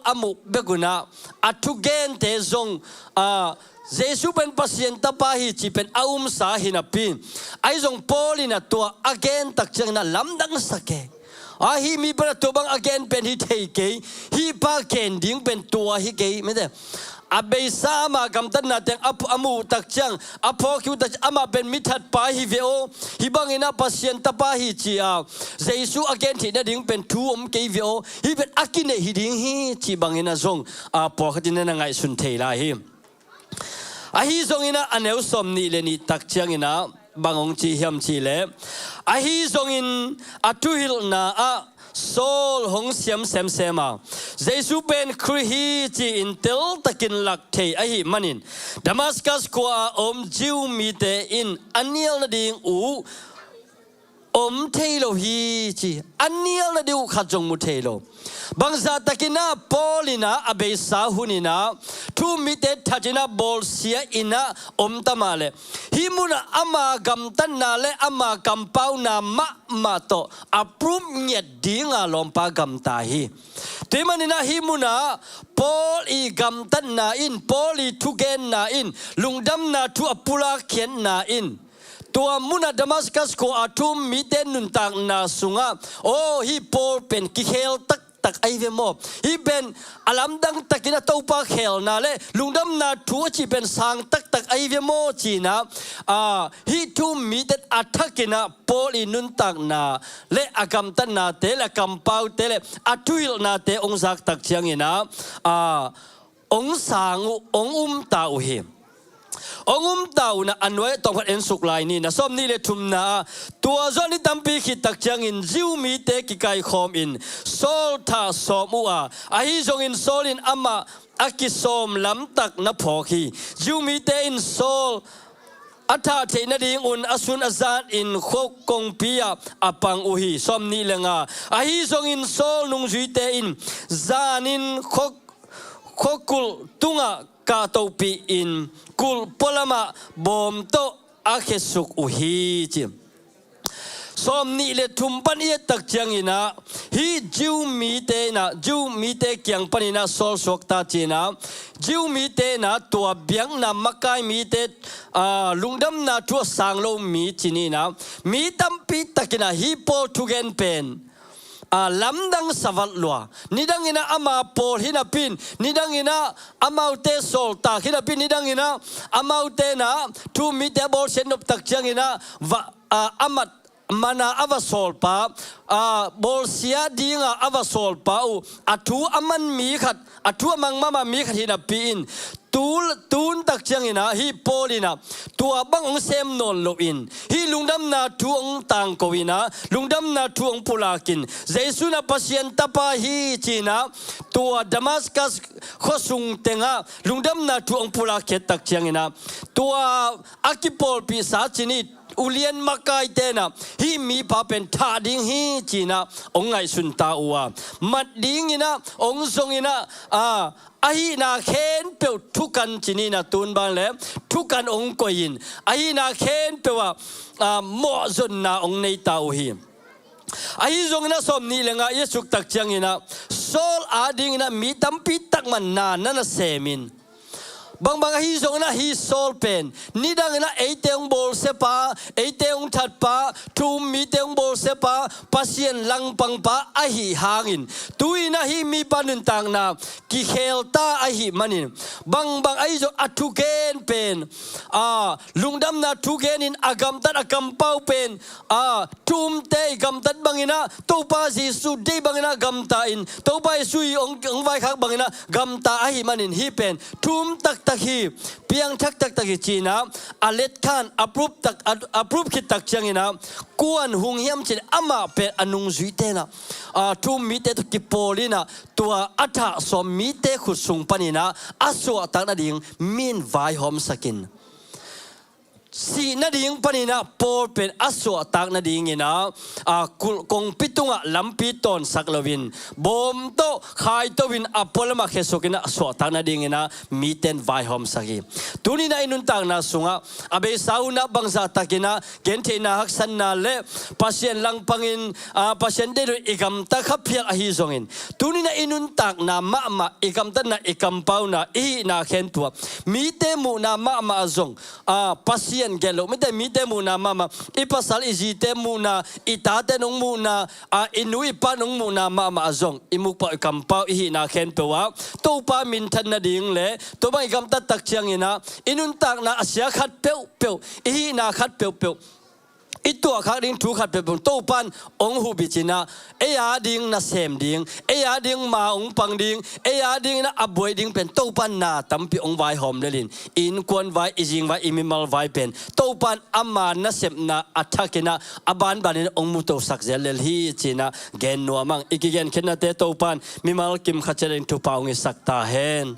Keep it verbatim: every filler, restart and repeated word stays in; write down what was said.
a muh bek un ah a thugente zong, a, Jesu pen Pasian Tapa hi cih pen a umsa hi napi, ahi zong Paul in ah tua a gen tak ciangin ah lamdang sa kei. A, hih mi pen ah tua bang a gen pen hi thei kei, hih pa gen ding pen tua hi kei, mite. A beisa ama gamtatna teng a, a muh tak ciang, a phawk uh tak ciang, amah pen mi thatpa hi ve aw, hih bangin ah Pasian Tapa hi ci-a Jesu a gen theih nading pen thu om kei ve aw, hih pen a kineih hi ding hi cih bangin ah zong, a, pawlkhat in ah na ngaihsun thei lai hi. Ahi zongin ah a neu sawm nih le nih tak ciangin ah bang hong ci hiam cih leh, ahi zongin a thuhilhna ah Saul hong siam semsem a, Jesu pen Khrih hi ci-in teltakin lak thei ahih manin Damascus khua-a om Jew mite in a nial nading uh om thei lo hi ci. A nial nading uh khat zong mu thei lo. Bangzah takin ah Paul in ah a beisa hun in ah thu-um mite that in ah bawlsia in ah om ta mah leh, hih munah ama gamtatna le ama kampauna mahmah tawh a proof ngiat dinga lawmpa gamta hi. Tua ahih manin ah hih munah Paul i gamtatna in, Paul i thugenna in lungdamna thu a pulakkhiatna in, tua munah Damascus khua-a thu-um mite nuntakna sungah, aw, hih Paul pen kikhel taktak ahi ve maw? Hih pen a lamdang takin ah Topa khelna le lungdamna thu a cih pen sang taktak ahi ve maw ci-in ah, a, hih thu-um mite a thakin ah Paul i nuntakna le a gamtatnate le a kampaute le a thuhilhnate hong zak tak ciangin ah, a, hong sang uh, hong um ta uh hi. Hong um ta uh in ah a nuai tawmkhat en suk lai ni. Na sawm nih le thumna ah, tua zawh ni tampi khit tak ciangin Jew mite kikaikhawm in Saul thah sawm uh a, ahi zongin Saul in amah a kisawm lamtak na phawk hi. Jew mite in Saul a thah theih nadingun a sun a zanin khua kongpi ah a pang uh hi. Sawm nih le nga, ahi zongin Saul nungzuite in zanin khua, khua kulh tungah kahtohpih in kulh pualamah bawm tawh a khesuk uh hi ci. Sawm nih le thum pan i et tak ciangin ah, hih Jew mite in ah, Jew mite kiang panin ah Saul suakta ci-in ah, Jew mite in ah tua biakna makai mite, aa, lungdamna thu a sang lo mi ci-in ah, mi tampi takin ah hih Paul thugen pen, aa, lamdang sa vat lua. Nidangin ah ama pawl hi napi-in, nidangin ah amaute sawltak hi napi-in, nidangin ah amaute in ah thu-um mite a bawlsiat nop tak ciangin ah va, aa, a mat mana a va sawlpa, aa, bawlsia dinga a va sawlpa uh, a thu a man mi khat, a thu a mang mahmah mi khat hi napi-in, tu, tun tak ciangin ah hih Paul in ah tua bang hong sem nawn loin, hih lungdamna thu hong tangko in ah lungdamna thu hong pulakin, Jesu in ah Pasian Tapa hi ci-in ah tua Damascus khuasung tengah lungdamna thu hong pulakkhiat tak ciangin ah, tua a kipawlpihsa ci-in ulian makaite in ah hih mipa pen thah ding hi ci-in ah hong ngaihsun ta uh a, mat dingin ah hong zongin ah, aa, a hihna khempeuh thukan ci-in ah tun bang le thukan hong koih in, a hihna khempeuh ah, aa, mawhzonna hong nei ta uh hi. Ahi zongin ah sawm nih le nga i et suk tak ciangin ah Saul adingin ah mi tampi tak mah na na na sem in, bangbang ahi zongin ah hih Saul pen nidangin ah eite hong bawlsiapa, eite hong thatpa, thu-um mite hong bawlsiapa, Pasian langpangpa ahih hangin, tu-in ah hih mipa nuntakna kikhel ta ahih manin, bangbang ahi zong a thugen pen, aa, lungdamna thugen in a gamtat a kampau pen, aa, thu-umte i gamtat bangin ah, Topa Jesu deih bangin ah gamta in, Topa Jesu i hong, hong vaikhak bangin ah gamta ahih manin hih pen thu-um taktak hi, piangthak taktak hi ci-in ah a letkhan a proof tak, a, a proof khit tak ciangin ah kuan hung hiam cih leh amah pen a nungzuite in ah, aa, thu-um mite tawh kipawl in ah tua a thah sawm mite khut sung panin ah a suahtak nading mi in vaihawmsak in, sih nading paninah pawl pen a suahtak nadinginah a kulh kongpi tungah lampi tawnsak loin bawm tawh khaito in a pualamah khesukinah a suahtak nadinginah miten vaihawmsak hi. Tuninah i nuntakna sungah a beisa hunah bangzahtakinah gentheihna haksatna le Pasian langpangin a Pasian deih loin i gamta khaphial ahi zongin tuninah i nuntakna mahmah, i gamtatna, i kampauna, i hihna khempeuh ah mite muhna mahmah ah zong a Pasian gelh lo, mite, mite muhna mahmah, i pasal i zite muhna, i tate nong muhna, a i nu i pa nong muhna mahmah ah zong i mukpau i kampau i hihna khempeuh ah Topa minthan nading le Topa i gamtat tak cianginah i nuntakna a sia khat peuhpeuh, i hihna khat peuhpeuh, i tuahkhak ding thu khat peuhpeuh Topan hong huhbicinah ei a ding nasem ding, ei a ding ma hong pang ding, ei a dinginah a buai ding pen Topan na tampi hong vaihawm lelin i innkuan vai, i zing vai, i mimal vai pen Topan ama nasepna a thakinah a banbanin hong mutosak zel lel hi cinah gen nuam ang. I kigenkhiatnate Topan mimal kim khat ciat ding thupha hong hisak ta hen.